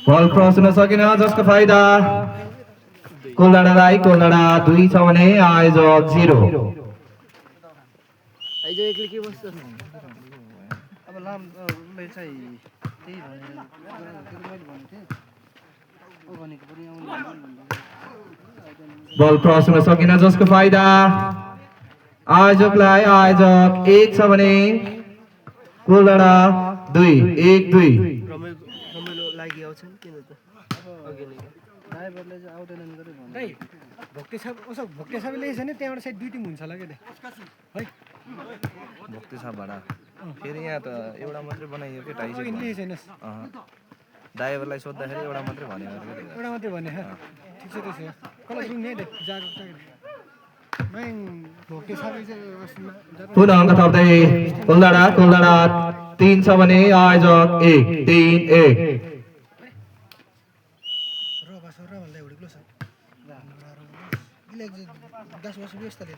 बल cross हुन सकेन जसको फाइदा कोलडाँडालाई कोलडाँडा 2 छ भने आयोजक 0 आइज एकले के बस्छ अब लामले चाहिँ त्यही भनेर मैले भनेको थिएँ ओ भनेको पनि आउनु बल क्रस हुन सकेन जसको फाइदा आयोजकलाई आयोजक 1 छ भने कोलडाँडा 2 1-2 रमाइलो लागि आउँछ नि किन त अघि नै ड्राइभरले चाहिँ आउँदैनन् गरे भने भक्ति साहब उसो भक्ति साहबले यसो नि त्यहाँबाट सायद 2 टिम हुन्छ होला के है भक्ति साहबबाट फेरि यहाँ त एउटा मात्रै बनाइयो के ढाई सय किन छैनस् ड्राइभरलाई सोद्धाखेरि एउटा मात्रै भन्यो एउटा मात्रै भने ठिक छ त्यसो कसलाई सुन्ने दे जागरुकता मैं भक्ति साहब चाहिँ पुनः अङ्क थप्दै कोलडाँडा कोलडाँडा 3 छ भने आयोजक 1 3-1 रो बस रो भन्दै उडी क्लोज इले दस वर्ष व्यस्त ले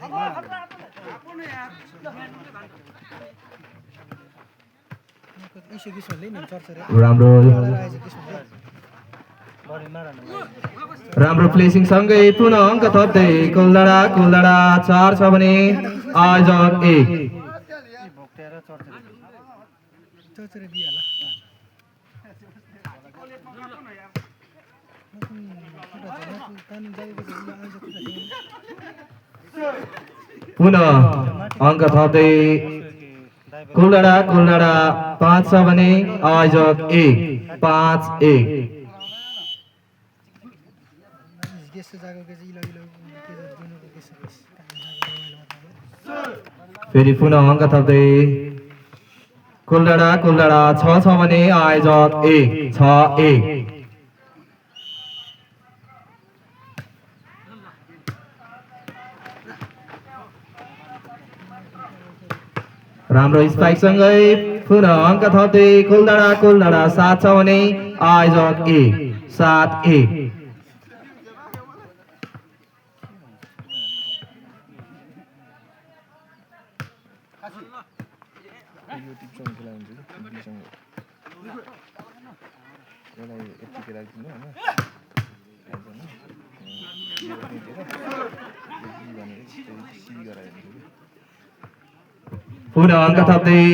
इस्यु किसले नि चर्चा राम्रो राम्रो प्लेसिङ सँगै पुनः अङ्क थप्दै कोलडाँडा कोलडाँडा 4 छ भने आयोजक 1 भक्तेर चर्चा दिया पुनः अङ्क थप्दै कोलडाँडा कोलडाँडा 5 छ भने आयोजक 1 5-1 फेरि पुनः अङ्क थप्दै कोलडाँडा कोलडाँडा 6 छ भने आयोजक 1 6-1 राम्रो स्पाइक सँगै पुनः अङ्क थप्दै कोलडाँडा कोलडाँडा 7 छ भने आयोजक 1 7-1 यो टिप्सँग खेलाइन्छ कि बिसँग यसलाई यतिकै राखिदिनु होइन पुनः अङ्क थप्दै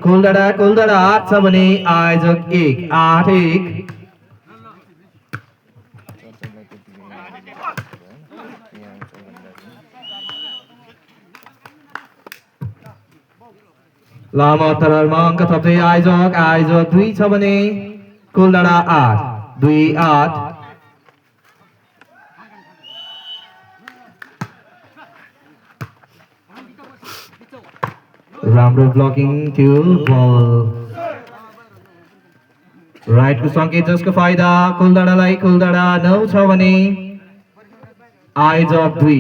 कोलडाँडा कोलडाँडा 8 छ भने आयोजक 1 8-1 लामो अन्तरालमा अङ्क थप्दै आयोजक 2 छ भने कोलडाँडा 8 2-8 राम्रो ब्लकिङ थियो बल राइटको सङ्केत जसको फाइदा कोलडाँडालाई कोलडाँडा 9 छ भने आयोजक 2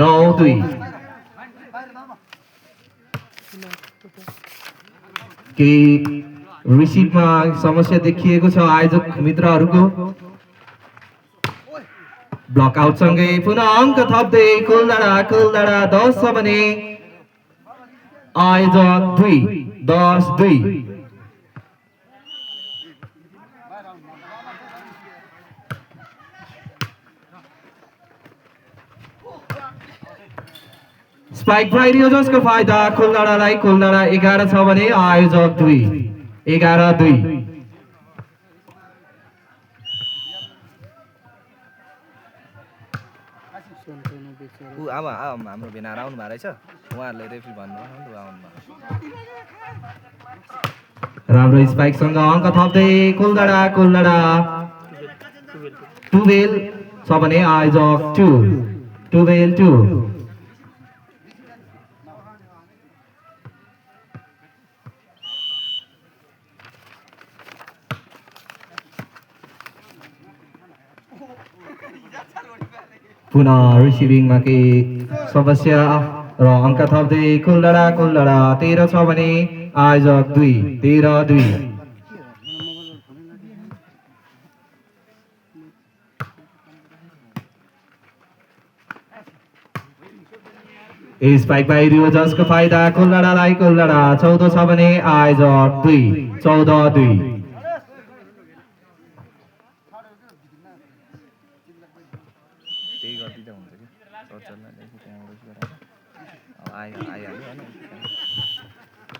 9-2 केही रिसिभमा समस्या देखिएको छ आयोजक मित्रहरूको ब्लक आउटसँगै पुनः अङ्क थप्दै कोलडाँडा कोलडाँडा 10 छ भने आयोजक 2 10-2 स्पाइक भइदियो जसको फाइदा कोलडाँडालाई कोलडाँडा 11 छ भने आयोजक 2 11-2 अब हाम्रो भेनार आउनु भएको रहेछ उहाँहरूले रेफ्री भन्नुभयो आउनु राम्रो स्पाइकसँग अङ्क थप्दै कोलडाँडा कोलडाँडा 12 छ भने आयोजक 2 12-2 पुनः रिसिभिङमा केही समस्या र अङ्क थप्दै कोलडाँडा कोलडाँडा 13 छ भने आयोजक 2 13-2 स्पाइक बाहिरियो जसको फाइदा कोलडाँडालाई कोलडाँडा 14 छ भने आयोजक 2 14-2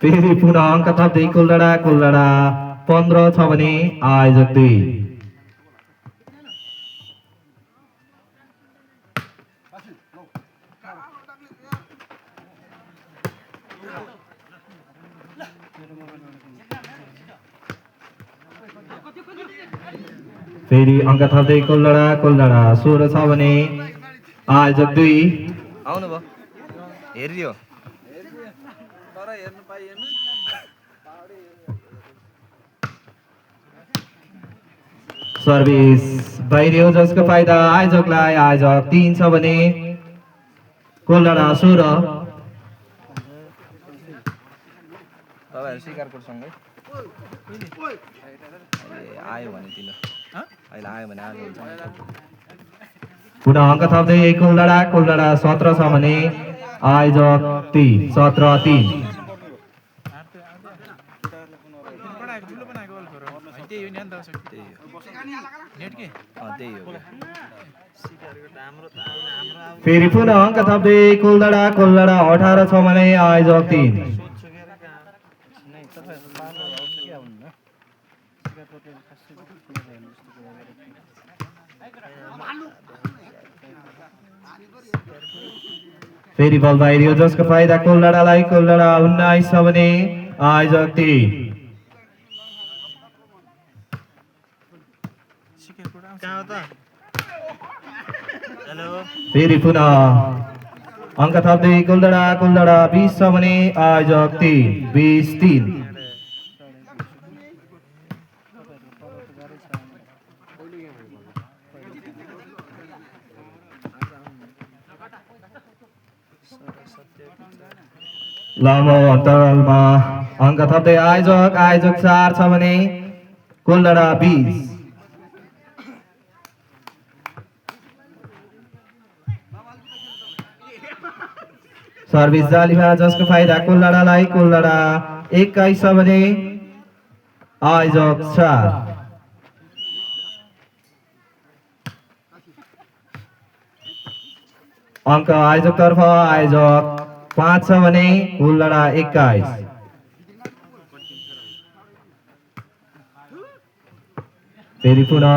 फेरि पुनः अङ्क थप्दै कोलडा 15 छ भने आयोजक 2। फेरि अङ्क थप्दै कोलडा 16 छ भने आयोजक 2। आउनु भयो हेरिदियो तर हेर्नु पाइएन सर्भिस बाहिरियो जसको फाइदा आयोजकलाई। आयोजक 3 छ भने कोलडा 16। तपाईँहरू सिकारकोटसँगै आयो भने तिन अहिले आयो भने आज हुन्छ पुनः अङ्क थप्दै कोलडा 17 छ भने आयोजक 3 17-3। त्यही हो फेरि पुनः अङ्क थप्दै कोलडा 18 छ भने आयोजक 3। फेरि बल बाहिरियो जसको फाइदा कोलडालाई। कोलडा 19 छ भने आयोजक 3। फेरि पुनः अङ्क थप्दै कोलडा 20 छ भने आयोजक 3 20-3। लामो अन्तरालमा अङ्क थप्दै आयोजक 4 छ भने कोलडा 20। सर्भिस जालीमा जसको फाइदा कोलडालाई। कोलडा 21 छ भने आयोजक 4। अङ्क आयोजकतर्फ आयोजक 5 छ भने कोलडा 21। फेरि पुनः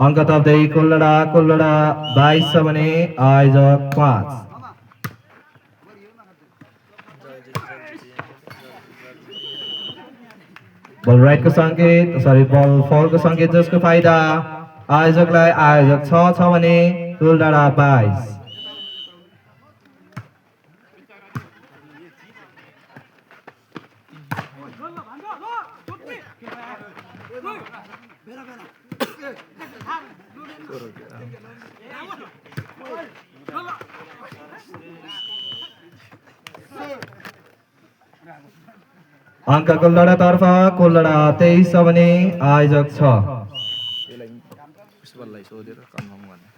अङ्क थप्दै कोलडा 22 छ भने आयोजक 5। बल राइटको सङ्केत बल फलको सङ्केत जसको फाइदा आयोजकलाई। आयोजक 6 छ भने कोलडा 22। अङ्क कोलडा तर्फ कोलडा 23 छ भने आयोजक 6। प्रिन्सिपललाई सोधेर कन्फर्म गर्ने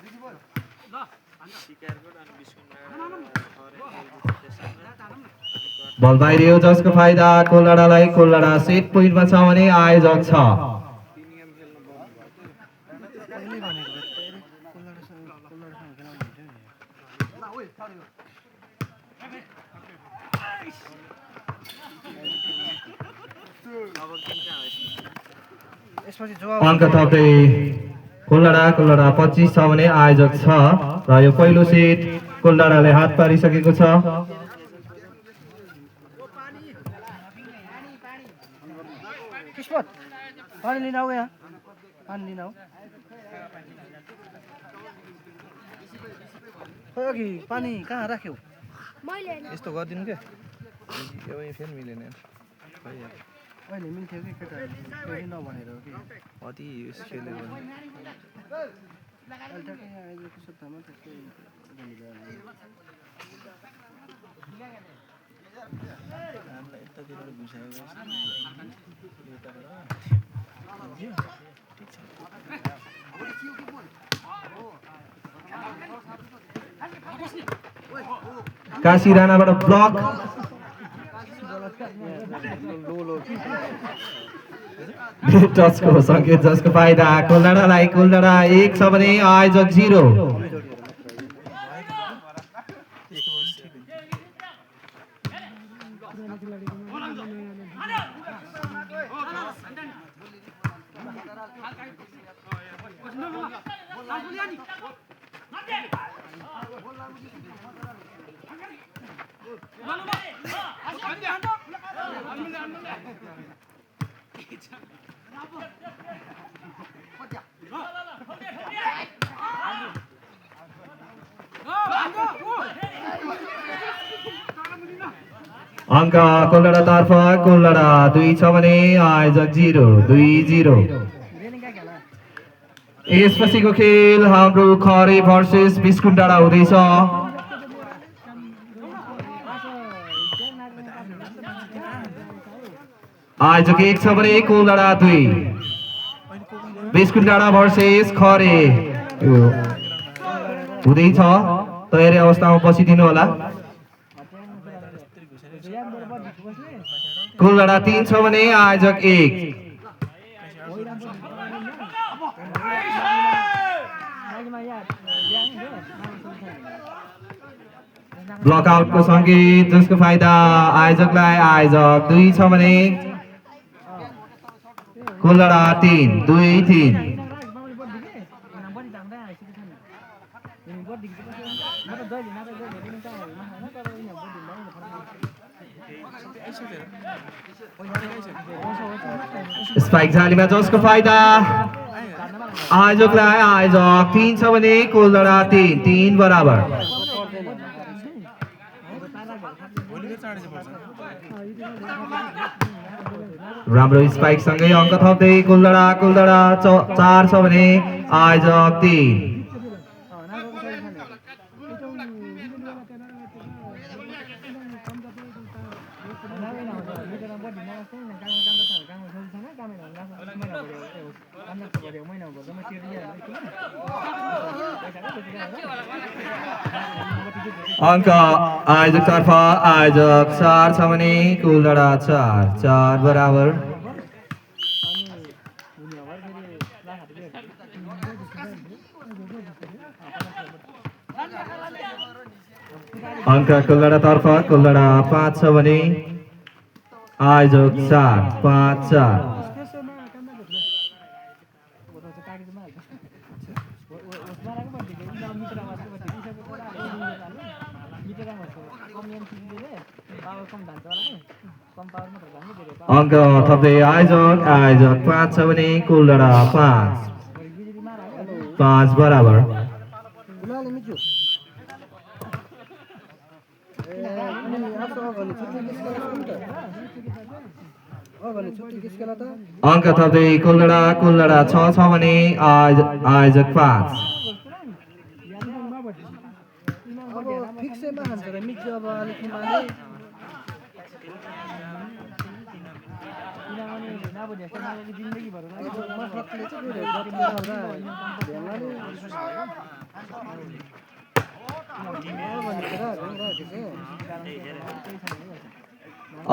बल बाहिरियो जसको फाइदा कोलडालाई। कोलडा सेट पोइन्टमा छ भने आयोजक 6। अङ्क थप्दै कोलडा 25 छ भने आयोजक 6 र यो पहिलो सेट कोलडाले हात पारिसकेको छ। किस्मत पानी लिन आऊ यहाँ पानी लिन आऊ खोइ अघि पानी कहाँ राख्यौ यस्तो गरिदिनु क्या फेरि मिलेन अहिले मिल्थ्यो कि केटाहरू फेरि नभनेर हो कि अति खेल्यो भने अहिले ठ्याक्कै यहाँ आइदिएको सट्टामा ठ्याक्कै हामीलाई यतातिर घुसायो काशी राणाबाट ब्लक। टचको सङ्केत जसको फाइदा कोलडालाई। कोलडा 1 छ भने आयोजक 0। अङ्क कोलडातर्फ कोलडा 2 छ भने आयोजक 0 2-0 यसपछिको खेल हाम्रो खरे भर्सेस बिस्कुट डाँडा हुँदैछ आयोजक 1 छ भने कोलडा 2 बिस्कुट डाँडा भर्सेस खरे हुँदैछ तयारी अवस्थामा बसिदिनु होला कोलडा 3 छ भने आयोजक 1 ब्लक आउटको सङ्केत जसको फाइदा आयोजकलाई आयोजक 2 छ भने कोलडा 3 2-3 स्पाइक जालीमा जसको फाइदा आयोजकलाई आयोजक 3 छ भने कोलडा 3 बराबर राम्रो स्पाइक सँगै अङ्क थप्दै कोलडा 4 छ भने आयोजक 3 अङ्क आयोजकतर्फ आयोजक 4 छ भने कोलडा 4 बराबर अङ्क कोलडातर्फ कोलडा 5 छ भने आयोजक 5-4 अङ्क थप्दै आयोजक 5 छ भने कोलडा 5 बराबर अङ्क थप्दै कोलडा 6 छ भने आयोजक 5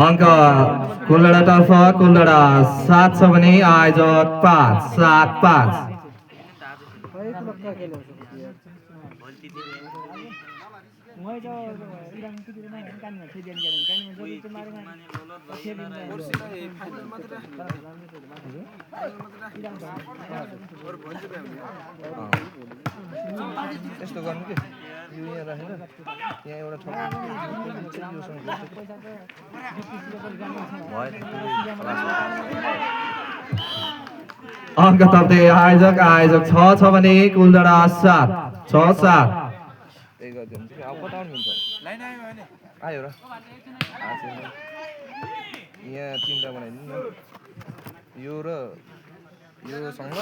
अङ्क कोलडातर्फ कोलडा 7 छ भने आयोजक 7-5 यस्तो गर्नु के यो यहाँ राखेर यहाँ एउटा अङ्क थप्दै आयोजक 6 छ भने कोलडा 7 त्यही गरिदियो भने अब पटाउनु हुन्छ आयो र यहाँ 3टा बनाइदिनु न यो र योसँग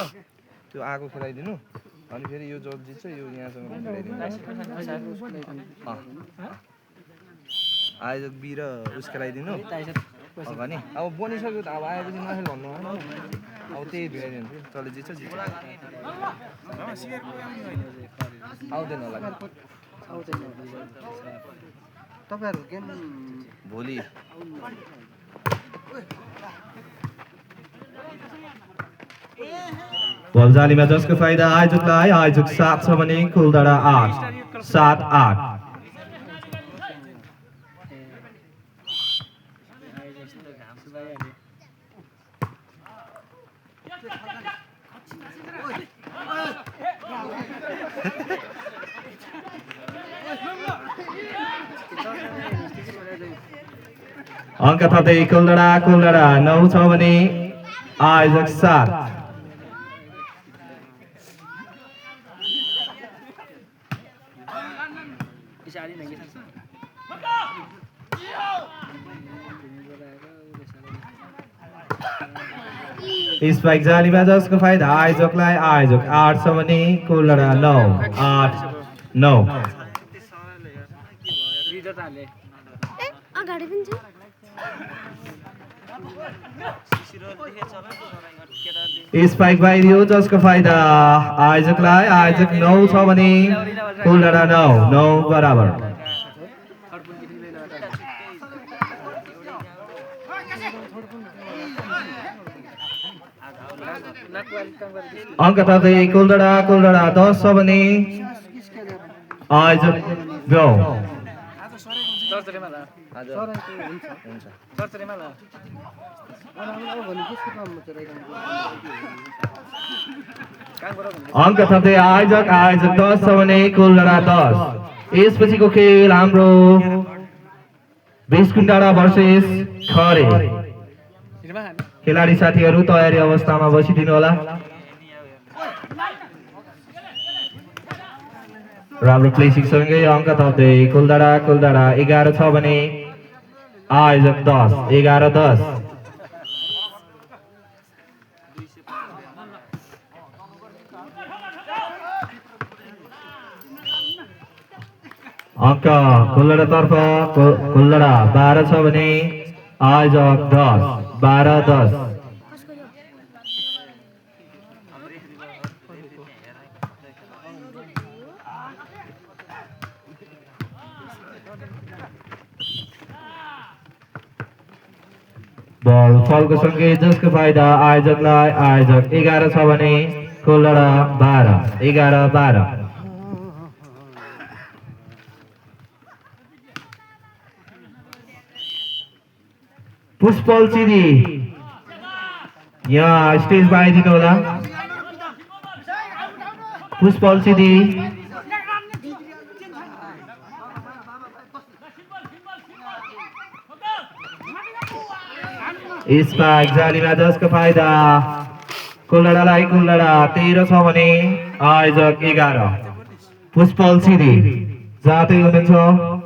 त्यो आगो खेलाइदिनु अनि फेरि यो जो जित्छ यो यहाँसँग खेलाइदिनु आयोजक बी र उस खेलाइदिनु भने अब बनिसक्यो त अब आएपछि नखेल भन्नु अब त्यही भिडाइदिनु जसले जित्छ आउँदैन होला तपाईहरु गेम भोलि बलजालीमा जसको फाइदा आयोजकलाई आयोजक 7 छ भने कोलडा 8 7-8 अङ्क थप्दै कुलडा 9 छ भने आयोजक 7 स्पाइक जालीमा जसको फाइदा आयोजकलाई आयोजक 8 छ भने कुलडा 9 8 9 अगाडि पनि छ स्पाइक बाहिरियो जसको फाइदा आयोजकलाई आयोजक 9 छ भने कुलडा 9 बराबर अङ्क थप्दै कुलडा 10 छ भने आयोजक 9 आज हुन्छ अङ्क थप्दै आयोजक 10 छ भने कुलडा 10 यसपछिको खेल हाम्रो बिस्कुन्डाडा भर्सेस खरे खेलाडी साथीहरू तयारी अवस्थामा बसिदिनु होला राम्रो प्लेसिङसँगै अङ्क थप्दै कुलडा 11 छ भने आयोजक 10 11-10 अङ्क कुलडातर्फ कुलडा 12 छ भने आयोजक 10 12-10 बल फलको सङ्केत जसको फाइदा आयोजकलाई आयोजक 11 छ भने कुलडा 12 11-12 पुष्पल चिरी यहाँ स्टेजमा आइदिनु होला पुष्पल चिरी स्पाइक जालीमा जसको फाइदा कुलडालाई कुलडा 13 छ भने आयोजक 11 पुष्पल चिरी जाँदै हुनुहुन्छ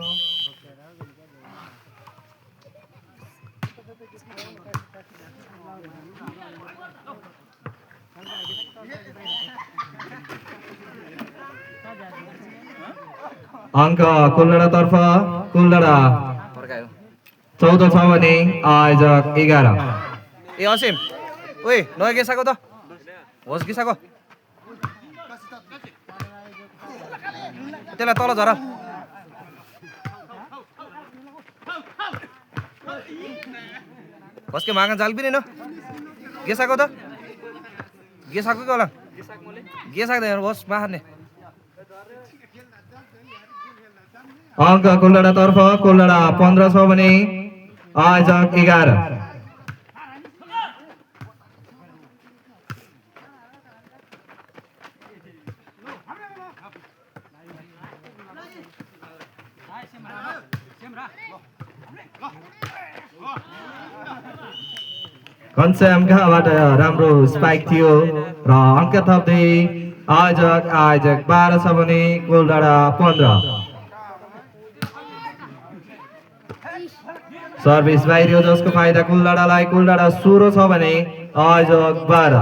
अङ्क कुलडातर्फ कुलडा 14 छ भने आयोजक 11 ए असिम ओए नयाँ गेसाको त होस् गेसाको त्यसलाई तल झर होस् के मागा जाल पनि न गेसाको त गेसाको के होला गेसाको त होस् मार्ने अङ्क कुलडातर्फ कुलडा 15 छ भने आयोजक 11 कन्सेम कहाँबाट राम्रो स्पाइक थियो र अङ्क थप्दै आयोजक 12 छ भने कुलडा 15 सर्भिस बाहिरियो जसको फाइदा कुलडालाई कुलडा 16 छ भने आयोजक 12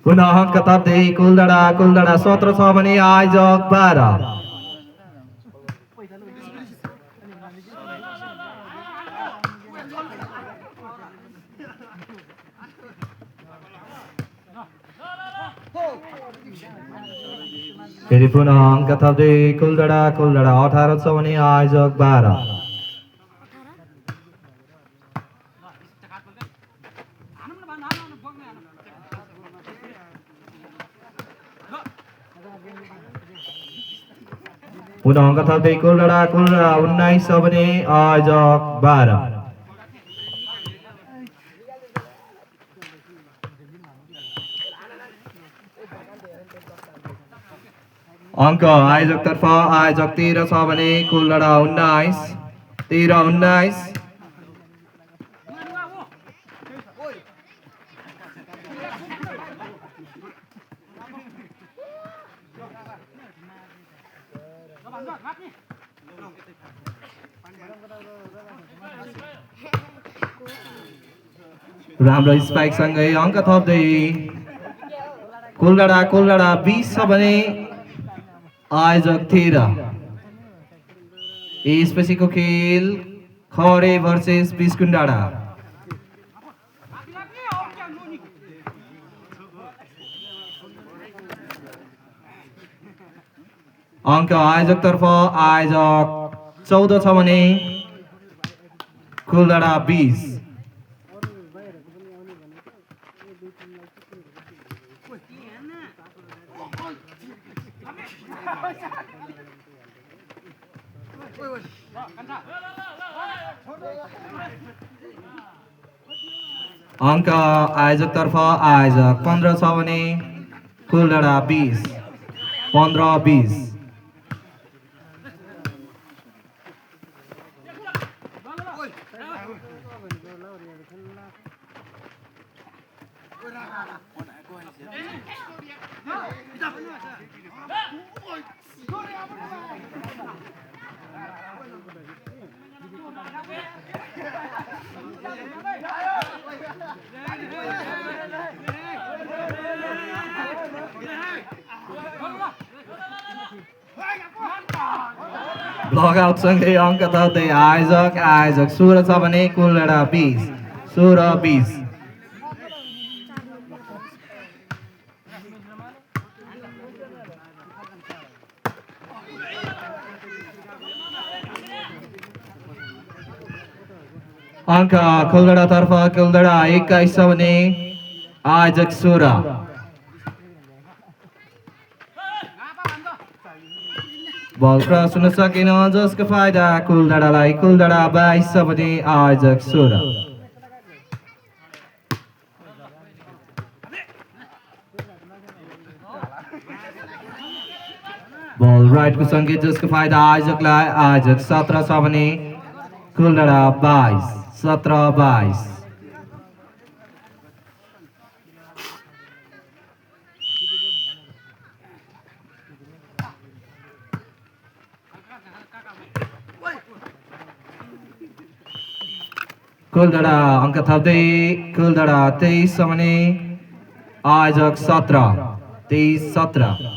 पुनः अङ्क थप्दै कुलडा 17 छ भने आयोजक 12 फेरि पुनः अङ्क थप्दै कुलडा 18 छ भने आयोजक 12 पुनः अङ्क थप्दै कुलडा 19 छ भने आयोजक 12। अङ्क आयोजकतर्फ आयोजक 13 छ भने कुलडा 19 13-19। राम्रो स्पाइक सँगै अङ्क थप्दै कुलडा 20 छ भने आयोजक 13। यसपछिको खेल खरे भर्सेस बिस्कुन डाँडा। अङ्क आयोजकतर्फ आयोजक 14 छ भने कुलडा 20। अङ्क आयोजकतर्फ आयोजक 15 छ भने कुलडा 20 15-20। लगआउट सँगै अङ्क थप्दै आयोजक 16 छ भने कुलडा 20 16-20। अङ्क कुलडातर्फ कुलडा 21 छ भने आयोजक 16। बल क्रस हुन सकेन जसको फाइदा कुलडालाई कुलडा 22 छ भने आयोजक 16। बल राइटको सङ्केत जसको फाइदा आयोजकलाई आयोजक 17 छ भने कुलडा 22 17-22। कुलडा अङ्क थप्दै कुलडा 23 छ भने आयोजक 17 23-17।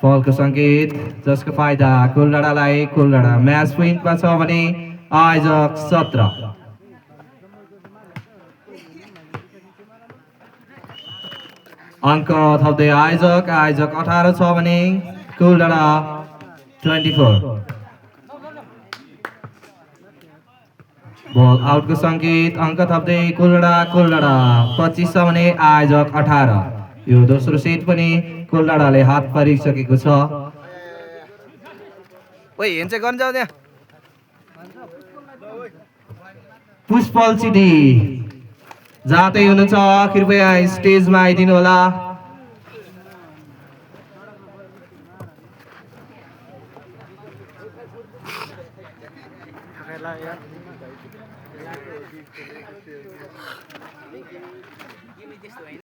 फलको सङ्केत जसको फाइदा कुलडालाई कुलडा म्याच पोइन्टमा छ भने आयोजक 17। अङ्क थप्दै आयोजक 18 छ भने कुलडा 24। बल आउटको सङ्केत अङ्क थप्दै कुलडा 25 छ भने आयोजक 18। यो दोस्रो सेट पनि कुलडाले हात पारिसकेको छ। ओइ हेन्चेक गर्न जाऊ त्यहाँ। पुष्पल सिटी जाँदै हुनुहुन्छ कृपया स्टेजमा आइदिनु होला।